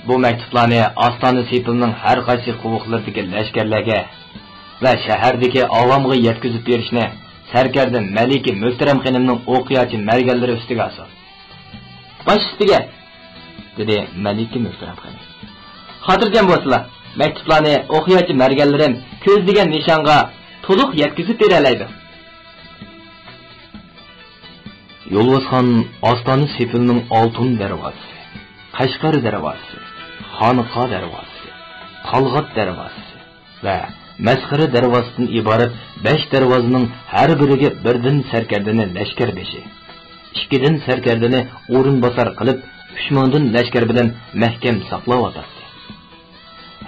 بۇ مەكتۇپلارنى ئاستانە سېپىلنىڭ ھەر قايسى قوۋۇقلىرىدىكى لەشكەرلەرگە ۋە شەھەردىكى ئاۋامغا يەتكۈزۈپ بېرىشنى سەركەردە مەلىكە مۆھتەرەم خېنىمنىڭ ئوقياچى مەرگەنلىرى ئۈستىگە ئالسۇن. باش ئۈستىگە! دېدى مەلىكە مۆھتەرەم خېنىم. خاتىرجەم بولسىلا، مەكتۇپلارنى ئوقياچى مەرگەنلىرىم كۆزلىگەن نىشانغا تولۇق يەتكۈزۈپ بېرەلەيدۇ. يولۋاسخان ئاستانە سېپىلنىڭ ئالتۇن دەرۋازىسى، قەشقەر دەرۋازىسى، خانىقا دەرۋازىسى، تالغات دەرۋازىسى ۋە مەسخىرە دەرۋازىسىدىن ئىبارەت بەش دەرۋازىنىڭ ھەر بىرىگە بىردىن سەركەردىنى لەشكەر بېشى، ئىككىدىن سەركەردىنى ئورۇنباسار قىلىپ، ئۈچ مىڭدىن لەشكەر بىلەن مەھكەم ساقلاۋاتاتتى.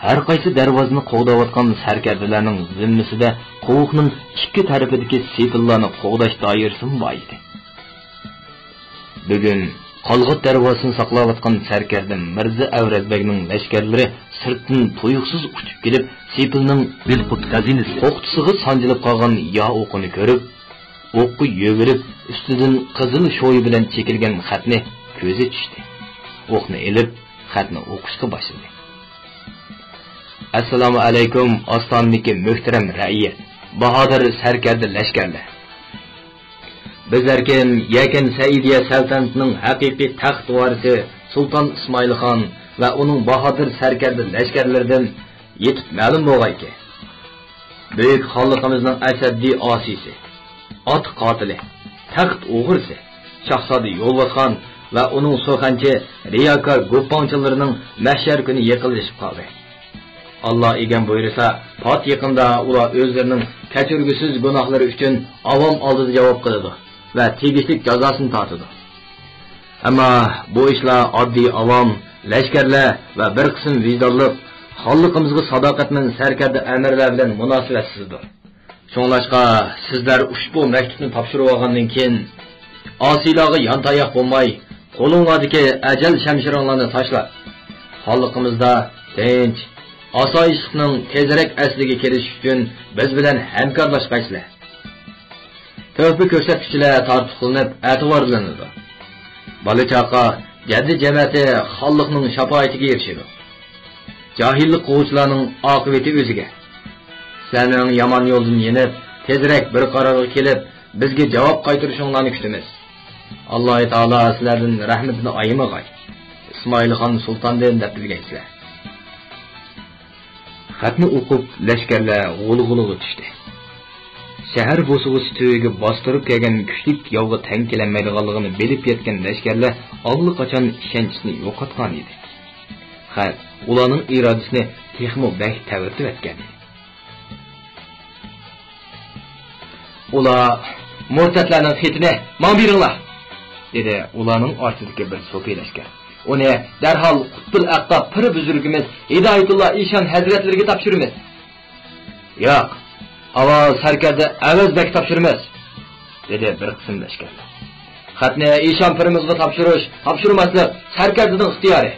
ھەر قايسى دەرۋازىنى قوغداۋاتقان سەركەردىلەرنىڭ زىممىسىدە قوۋۇقنىڭ ئىككى تەرىپىدىكى سېپىللارنى قوغداش دائىرىسىمۇ بار ئىدى. بۈگۈن قالغۇت دەرۋازىسىنى ساقلاۋاتقان سەركەردە مىرزا ئەۋرەز بەگنىڭ لەشكەرلىرى سىرتتىن تۇيۇقسىز ئۇچۇپ كېلىپ، سېپىلنىڭ بىلقۇت خەزىنىسى پوختىسىغا سانجىلىپ قالغان يا ئوقىنى كۆرۈپ، ئوققا يۈگۈرۈپ، ئۈستىدىن قىزىل شويى بىلەن چېكىلگەن خەتنى كۆزى چۈشتى. ئوقنى ئېلىپ، خەتنى ئوقۇشقا باشلىدى. ئەسسالامۇ ئەلەيكۇم، ئاستانىدىكى مۆھتەرەم رەئىيەت، باھادىر سەركەردە لەشكەرلەر! بىز ئەركىن يەكەن سەئىدىيە سەلتەنىتىنىڭ ھەقىقىي تەخت ۋارىسى سۇلتان ئىسمائىلخان ۋە ئۇنىڭ باھادىر سەركەردە لەشكەرلىرىدىن يېتىپ مەلۇم بولغايكى، بۈيۈك خانلىقىمىزنىڭ ئەشەددىي ئاسىيسى، ئات قاتىلى، تەخت ئوغرىسى، شاھزادە يولۋاسخان ۋە ئۇنىڭ سۇخەنچى، رىياكار گۇپپاڭچىلىرىنىڭ مەھشەر كۈنى يېقىنلىشىپ قالدى. ئاللا ئىگەم بۇيرۇسا، پات يېقىندا ئۇلار ئۆزلىرىنىڭ كەچۈرگۈسىز گۇناھلىرى ئۈچۈن ئاۋام ئالدىدا جاۋاب قىلىدۇ ۋە تېگىشلىك جازاسىنى تارتىدۇ. ئەمما بۇ ئىشلار ئاددىي ئاۋام، لەشكەرلەر ۋە بىر قىسىم ۋىجدانلىق، خانلىقىمىزغا ساداقەتمەن سەركەردە ئەمىرلەر بىلەن مۇناسىۋەتسىزدۇر. شۇڭلاشقا، سىزلەر ئۇشبۇ مەكتۇپنى تاپشۇرۇۋالغاندىن كېيىن، ئاسىيلارغا يانتاياق بولماي، قولۇڭلاردىكى ئەجەل شەمشىرىڭلارنى تاشلاپ، خانلىقىمىزدا تىنچ، ئاسايىشلىقنىڭ تېزرەك ئەسلىگە كېلىشى ئۈچۈن بىز بىلەن ھەمكارلاشقايسىلەر. تۆھپە كۆرسەتكۈچىلەر تارتۇقلىنىپ ئەتىۋارلىنىدۇ. بالا-چاقا، جەددى-جەمەتى خانلىقنىڭ شاپائىتىگە ئېرىشىدۇ. جاھىللىق قىلغۇچىلارنىڭ ئاقىۋىتى ئۆزىگە. سىلەرنىڭ يامان يولدىن يېنىپ، تېزرەك بىر قارارغا كېلىپ، بىزگە جاۋاب قايتۇرۇشۇڭلارنى كۈتىمىز. ئاللاھى تائالا سىلەردىن رەھمىتىنى ئايىمىغاي. ئىسمائىلخان سۇلتاندىن دەپ بىلگەيسىلەر. خەتنى ئوقۇپ، لەشكەرلەر غۇلغۇلىغا چۈشتى. شەھەر بوسۇغىسى تۈۋىگە باستۇرۇپ كەلگەن كۈچلۈك ياۋغا تەڭ كېلەلمەيدىغانلىقىنى بىلىپ يەتكەن لەشكەرلەر ئاللىقاچان ئىشەنچىسىنى يوقاتقان ئىدى. خەت ئۇلارنىڭ ئىرادىسىنى تېخىمۇ بەك تەۋرىتىۋەتكەن ئىدى. ئۇلار، «مۇرتەتلەرنىڭ خېتىنى ماڭا بېرىڭلار!» دېدى ئۇلارنىڭ ئارىسىدىكى بىر سوپى لەشكەر. «ئۇنى دەرھال قۇتبۇل ئەقتاب پىر بۈزرۈكىمىز ھىدايەتۇللا ئىشان ھەزرەتلىرىگە تاپشۇرىمىز.» «ياق، ئاۋۋال سەركەردە ئەۋەز بەگكە تاپشۇرىمىز!» دېدى بىر قىسىم لەشكەرلەر. «خەتنى ئىشان پىرىمىزغا تاپشۇرۇش، تاپشۇرماسلىق سەركەردىنىڭ ئىختىيارى.»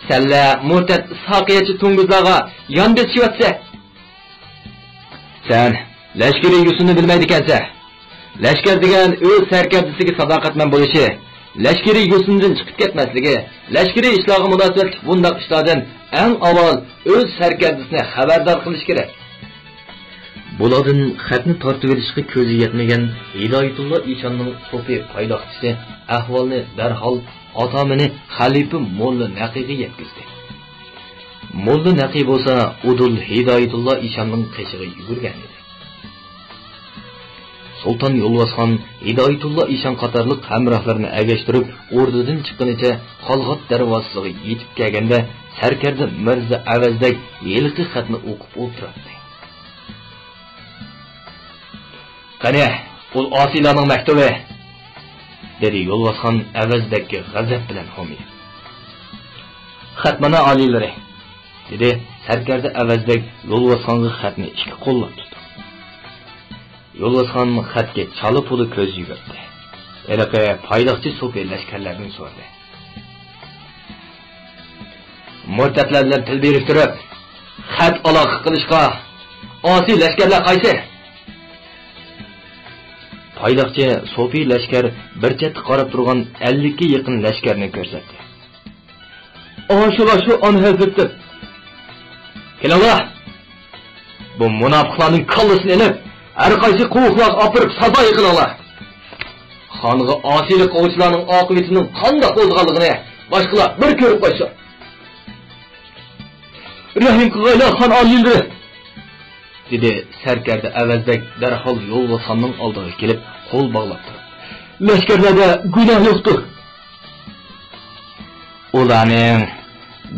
«سەنلەر مۇرتەت ئىسھاقىيەتچى توڭگۇزلارغا يان بېسىشىۋاتىسەن. سەن لەشكىرىي يوسۇننى بىلمەيدىكەنسەن. لەشكەر دېگەن ئۆز سەركەردىسىگە ساداقەتمەن بولۇشى، لەشكىرىي يوسۇندىن چىقىپ كەتمەسلىكى، لەشكىرىي ئىشلارغا مۇناسىۋەتلىك بۇنداق ئىشلاردىن ئەڭ ئاۋۋال ئۆز سەركەردىسىنى خەۋەردار قىلىش كېرەك.» بۇلاردىن خەتنى تارتىۋېلىشقا كۆزى يەتمىگەن ھىدايەتۇللا ئىشاننىڭ سوپى پايلاقچىسى ئەھۋالنى دەرھال ئاتامىنى خەلىپە موللا نەقىگە يەتكۈزدى. موللا نەقى بولسا ئۇدۇل ھىدايەتۇللا ئىشاننىڭ قېشىغا يۈگۈرگەن ئىدى. سۇلتان يولۋاسخان ھىدايەتۇللا ئىشان قاتارلىق ھەمراھلىرىنى ئەگەشتۈرۈپ، ئوردىدىن چىققىنىچە خالغات دەرۋازىسىغا يېتىپ كەلگەندە، سەركەردە مىرزا ئەۋەزدەك ھېلىقى خەتنى ئوقۇپ ئولتۇراتتى. «قېنى، ئۇ ئاسىيلارنىڭ مەكتۇبى!» دېدى يولۋاسخان ئەۋەزبەگكە غەزەپ بىلەن ھومىيىپ. «خەت مانا، ئالىيلىرى!» دېدى سەركەردە ئەۋەزبەگ يولۋاسخانغا خەتنى ئىككى قوللاپ تۇتۇپ. يولۋاسخان خەتكە چالا-پۇلا كۆز يۈگۈرتتى. ھېلىقى پايلاقچى سوپى لەشكەرلەردىن سورىدى. «مۇرتەتلەر بىلەن تىل بېرىشتۈرۈپ، خەت ئالاقە قىلىشقا ئاسىي لەشكەرلەر قايسى؟» پايلاقچى سوپى لەشكەر بىر چەتتە قاراپ تۇرغان ئەللىككە يېقىن لەشكەرنى كۆرسەتتى. «ئاشۇلا شۇ ئانا ھەزرىتىم. كېلىڭلار! بۇ مۇناپىقلارنىڭ كاللىسىنى ئېلىپ، ھەر قايسى قوۋۇقلارغا ئاپىرىپ سازا يېقىلىڭلار. خانغا ئاسىيلىق قىلغۇچىلارنىڭ ئاقىۋىتىنىڭ قانداق بولىدىغانلىقىنى باشقىلار بىر كۆرۈپ قويسۇن.» «رەھىم قىلغايلا، خان ئالىيلىرى!» دېدى سەركەردە ئەۋەزبەگ دەرھال يولۋاسخاننىڭ ئالدىغا كېلىپ، قول باغلاپ تۇرۇپ. «لەشكەرلەردە گۇناھ يوقتۇر.» «ئۇلارنىڭ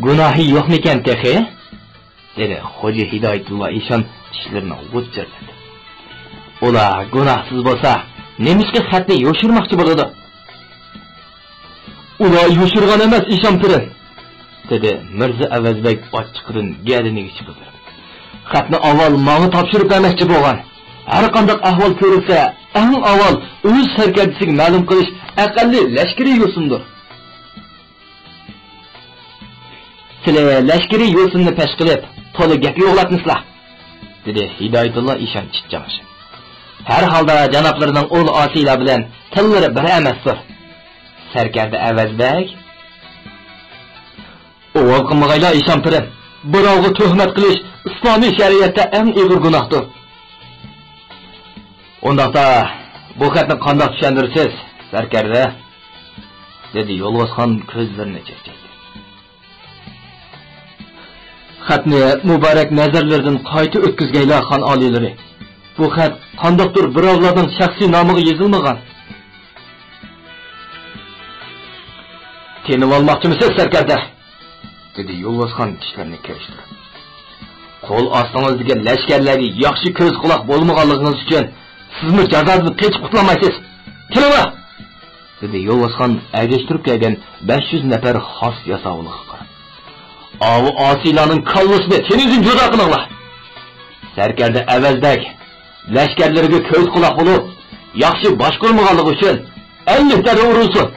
گۇناھى يوقمىكەن تېخى؟» دېدى خوجا ھىدايەتۇللا ئىشان چىشلىرىنى غۇچچىلىتىپ. «ئۇلار گۇناھسىز بولسا، نېمىشقا خەتنى يوشۇرماقچى بولىدۇ؟» «ئۇلار يوشۇرغان ئەمەس، ئىشان پىرىم!» دېدى مىرزا ئەۋەزبەگ ئاچچىقىدىن گەدىنىگە چىقىپ. «خەتنى ئاۋۋال ماڭا تاپشۇرۇپ بەرمەكچى بولغان. ھەر قانداق ئەھۋال كۆرۈلسە، ئەڭ ئاۋۋال ئۆز سەركەردىسىگە مەلۇم قىلىش ئەقەللىي لەشكىرىي يوسۇندۇر. سىلى لەشكىرىي يوسۇننى پەش قىلىپ، تولا گەپ يوغلاتمىسىلا، دېدى ھىدايەتۇللا ئىشان چىچاڭشىپ. ھەر ھالدا جانابلىرىنىڭ ئۇل ئاسىيلار بىلەن تىللىرى بىر ئەمەستۇر. سەركەردە ئەۋەز بەگ. ئاۋۋال قىلمىغايلا ئىشان پىرىم، بىراۋغا تۆھمەت قىلىش ئىسلامىي شەرىئەتتە ئەڭ ئېغىر گۇناھتۇر. ئۇنداقتا، بۇ خەتنى قانداق چۈشەندۈرىسىز، سەركەردە؟ دېدى يولۋاسخان كۆزلىرىنى چەكچەيتىپ. خەتنى مۇبارەك نەزەرلىرىدىن قايتا ئۆتكۈزگەيلا، خان ئالىيلىرى. بۇ خەت قانداقتۇر بىراۋلارنىڭ شەخسىي نامىغا يېزىلمىغان. تېنىۋالماقچىمۇسىز، سەركەردە؟ دېدى يولۋاسخان چىشلىرىنى كىرىشتۈرۈپ. قول ئاستىڭىزدىكى لەشكەرلەرگە ياخشى كۆز-قۇلاق بولمىغانلىقىڭىز ئۈچۈن سىزمۇ جازادىن قېچىپ قۇتۇلالمايسىز. تىلىۋا! دېدى يولۋاسخان ئەگەشتۈرۈپ كەلگەن بەش يۈز نەپەر خاس ياساۋۇلغا قاراپ. ئاۋۇ ئاسىيلارنىڭ كاللىسىنى تېنىدىن جۇدا قىلىڭلار! سەركەردە ئەۋەز بەگ لەشكەرلىرىگە كۆز-قۇلاق بولۇپ، ياخشى باشقۇرمىغانلىقى ئۈچۈن ئەللىك دەررە ئۇرۇلسۇن!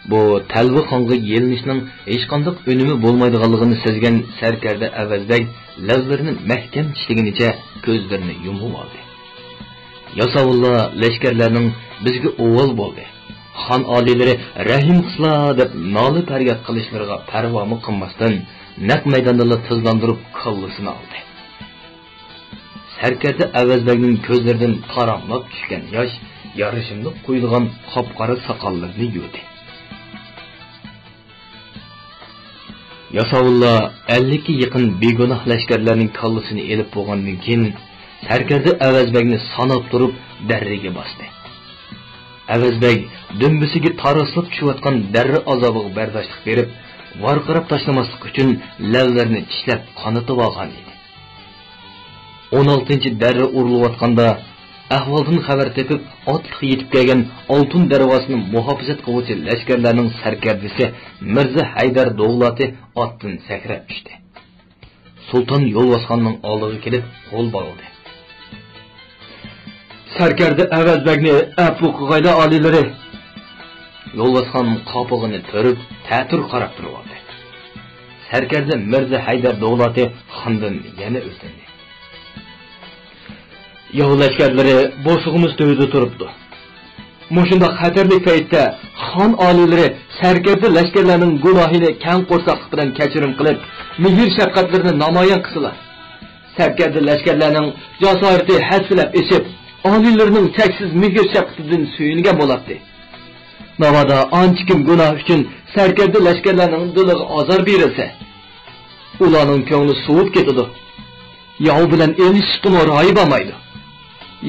بۇ تەلۋە خانغا يېلىنىشنىڭ ھېچقانداق ئۈنۈمى بولمايدىغانلىقىنى سەزگەن سەركەردە ئەۋەز بەگ لەۋلىرىنى مەھكەم چىشلىگىنىچە كۆزلىرىنى يۇمۇۋالدى. ياساۋۇللار لەشكەرلەرنىڭ بىزگە ئۇۋال بولدى، خان ئالىيلىرى رەھىم قىلسىلا دەپ نالە-پەرياد قىلىشلىرىغا پەرۋامۇ قىلماستىن، نەق مەيداندىلا تىزلاندۇرۇپ كاللىسىنى ئالدى. سەركەردە ئەۋەز بەگنىڭ كۆزلىرىدىن تاراملاپ چۈشكەن ياش يارىشىملىق قويۇلغان قاپقارا ساقاللىرىنى يۇدى. ياساۋۇللار ئەللىككە يېقىن بىگۇناھ لەشكەرلەرنىڭ كاللىسىنى ئېلىپ بولغاندىن كېيىن، سەركەردە ئەۋەز بەگنى ساناپ تۇرۇپ دەررىگە باستى. ئەۋەز بەگ دۈمبىسىگە تاراسلاپ چۈشۈۋاتقان دەررە ئازابىغا بەرداشلىق بېرىپ، ۋارقىراپ تاشلىماسلىق ئۈچۈن لەۋلىرىنى چىشلەپ قانىتىۋالغان ئىدى. ئون ئالتىنچى دەررە ئۇرۇلۇۋاتقاندا، ئەھۋالدىن خەۋەر تېپىپ، ئاتلىق يېتىپ كەلگەن ئالتۇن دەرۋازىسىنى مۇھاپىزەت قىلغۇچى لەشكەرلەرنىڭ سەركەردىسى مىرزا ھەيدەر دوغلاتى ئاتتىن سەكرەپ چۈشتى. سۇلتان يولۋاسخاننىڭ ئالدىغا كېلىپ قول باغلىدى. سەركەردە ئەۋەز بەگنى ئەپۇ قىلغايلا، ئالىيلىرى! يولۋاسخان قاپىقىنى تۈرۈپ، تەتۈر قاراپ تۇرۇۋالدى. سەركەردە مىرزا ھەيدەر دوغلاتى خاندىن يەنە ئۆزلەندى. ياۋ لەشكەرلىرى بوسۇغىمىز تۈۋىدە تۇرۇپتۇ. مۇشۇنداق خەتەرلىك پەيتتە خان ئالىيلىرى سەركەردە لەشكەرلەرنىڭ گۇناھىنى كەڭ قورساقلىق بىلەن كەچۈرۈم قىلىپ، مېھىر-شەپقەتلىرىنى نامايان قىلسىلا. سەركەردە لەشكەرلەرنىڭ جاسارىتى ھەسسىلەپ ئېشىپ، ئالىيلىرىنىڭ چەكسىز مېھىر-شەپقىتىدىن سۆيۈنگەن بولاتتى. ناۋادا ئانچە كىم گۇناھ ئۈچۈن سەركەردە لەشكەرلەرنىڭ دىلىغا ئازار بېرىلسە، ئۇلارنىڭ كۆڭلى سوۋۇپ كېتىدۇ. ياۋ بىلەن ئېلىشىشقىمۇ رايى بارمايدۇ.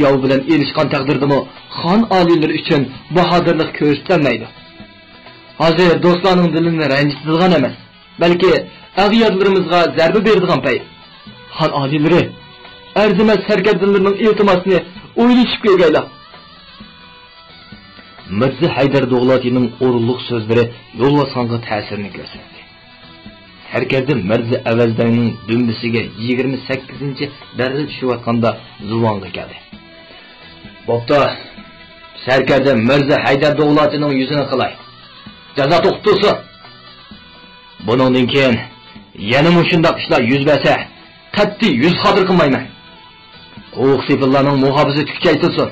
ياۋ بىلەن ئېلىشقان تەقدىردىمۇ خان ئالىيلىرى ئۈچۈن باھادىرلىق كۆرسىتەلمەيدۇ. ھازىر دوستلارنىڭ دىلىنى رەنجىتىدىغان ئەمەس، بەلكى ئەغيادلىرىمىزغا زەربە بېرىدىغان پەيت. خان ئالىيلىرى، ئەرزىمەس سەركەردىلىرىنىڭ ئىلتىماسىنى ئويلىشىپ كۆرگەيلا. مىرزا ھەيدەر دوغلاتىنىڭ ئورۇنلۇق سۆزلىرى يولۋاسخانغا تەسىرىنى كۆرسەتتى. سەركەردە مىرزا ئەۋەز بەگنىڭ دۈمبىسىگە يىگىرمە سەككىزىنچى دەررە چۈشۈۋاتقاندا زۇۋانغا كەلدى. بوپتۇ، سەركەردە مىرزا ھەيدەر دوغلاتىنىڭ يۈزىنى قىلاي. جازا توختىتىلسۇن. بۇنىڭدىن كېيىن يەنە مۇشۇنداق ئىشلار يۈز بەرسە، قەتئىي يۈز خاتىرە قىلمايمەن. قوۋۇق سېپىللارنىڭ مۇھاپىزىتى كۈچەيتىلسۇن.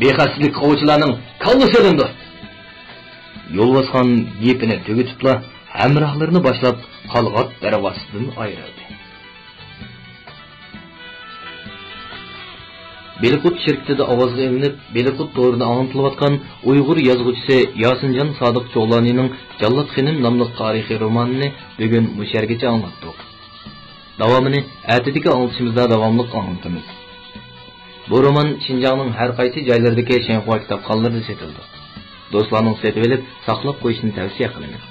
بىخەستىلىك قىلغۇچىلارنىڭ كاللىسى ئېلىنىدۇ. يولۋاسخان گېپىنى تۈگىتىپلا، ھەمراھلىرىنى باشلاپ، قالغات دەرۋازىسىدىن ئايرىلدى. بېلىققۇت شىركىتىدە ئاۋازغا ئېلىنىپ، بېلىققۇت تورىدا ئاڭلىتىلىۋاتقان ئۇيغۇر يازغۇچىسى ياسىنجان سادىق چوغلانىنىڭ جاللات خېنىم ناملىق تارىخىي رومانىنى بۈگۈن مۇشۇ يەرگىچە ئاڭلاتتۇق. داۋامىنى ئەتىدىكى ئاڭلىتىشىمىزدا داۋاملىق ئاڭلىتىمىز. بۇ رومان شىنجاڭنىڭ ھەر قايسى جايلىرىدىكى شىنخۇا كىتابخانىلىرىدا سېتىلىدۇ. دوستلارنىڭ سېتىۋېلىپ، ساقلاپ قويۇشىنى تەۋسىيە قىلىمىز.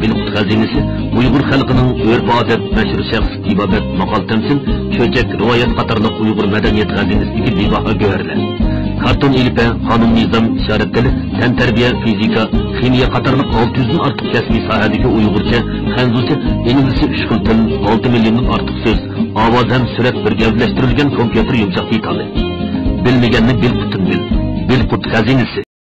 بېلىققۇت خەزىنىسى ئۇيغۇر خەلقىنىڭ ئۆرپ-ئادەت، مەشھۇر شەخس، تېبابەت، ماقال-تەمسىل، چۆچەك، رىۋايەت قاتارلىق ئۇيغۇر مەدەنىيەت خەزىنىسىدىكى بىباھا گۆھەرلەر. كارتون ئېلىپبە، خانىم نىزام، ئىشارەت تىلى، تەنتەربىيە، فىزىكا، خىمىيە قاتارلىق ئالتە يۈزدىن ئارتۇق كەسپىي ساھەدىكى ئۇيغۇرچە، خەنزۇچە، ئىنگلىزچە ئۈچ خىل تىل، ئالتە مىليوندىن ئارتۇق سۆز، ئاۋاز ھەم سۈرەت بىر گەۋدىلەشتۈرۈلگەن كومپيۇتېر يۇمشاق دېتالى. بىلمىگەننى بىل پۇتۇم بىل. بىل پۇت خەزىنىسى.